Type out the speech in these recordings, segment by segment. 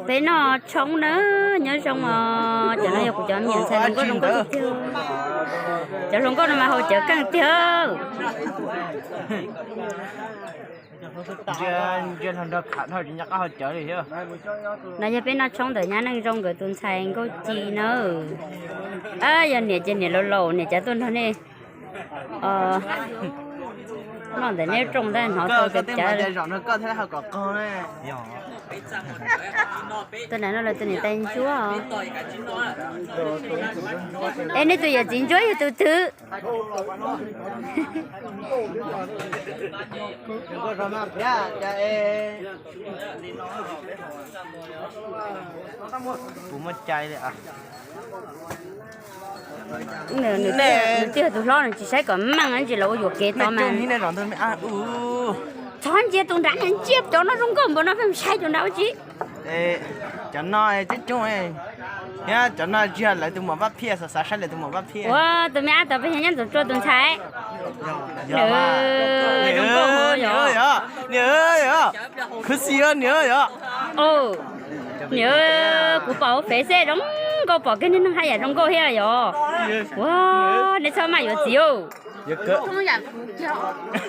Peb noj tshoob na, nyob zoo os. Cov no yog kuv cov me nyuam ntxhais hluas nkauj zoo nkauj tiag tiag. Cov hluas nkauj no mas haus cawv keej tiag. No yog peb noj tshoob ntawm nyab Neej Zoo nkawd tus ntxhais Nkauj Ci na. Yog niam ces niam laus laus, niam cav tuaj nrog nej noj ntawm neb rooj ntawd hnov tau cov cav. Tus nram no lawv tus niam tais ntsuab. Es nej tus yawm txiv ntsuab yog tus twg? Puas muaj cai li? Nws twb yog tus hlob, nws tsis saib kom meej, tsis los ua yuam kev tod mas. Txhob ntsia tus nrad, ntsia cov no zoo nkauj npaum no, pheej saib tus nrad ua tsi. Cov no coob coob, thiab cov no tsis yog lawv tus muam Vaj Phiaj, xav xav saib lawv tus muam Vaj Phiaj. Ua tus me ab tod peb yog Nyab Ntxoov Tsua tus ntxhais. Nws zoo nkauj yog, nws yog, khuv xim yog nws yog. Nws, kuv pom hauv fev xwb zoo nkauj, pom kiag niag neeg haj yam zoo nkauj thiab yog. Ua, nej txhob maj yuav txiv.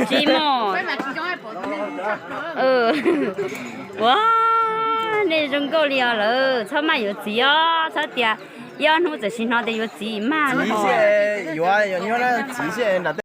Tsis mog. Ua, nej zoo nkauj li os lawm, txhob maj yuav txiv os, txhob tias ib ob hnub txawm sim hnov tias yuav txiv maj li os. Yuav, yuav nyuaj na, txiv xwb nram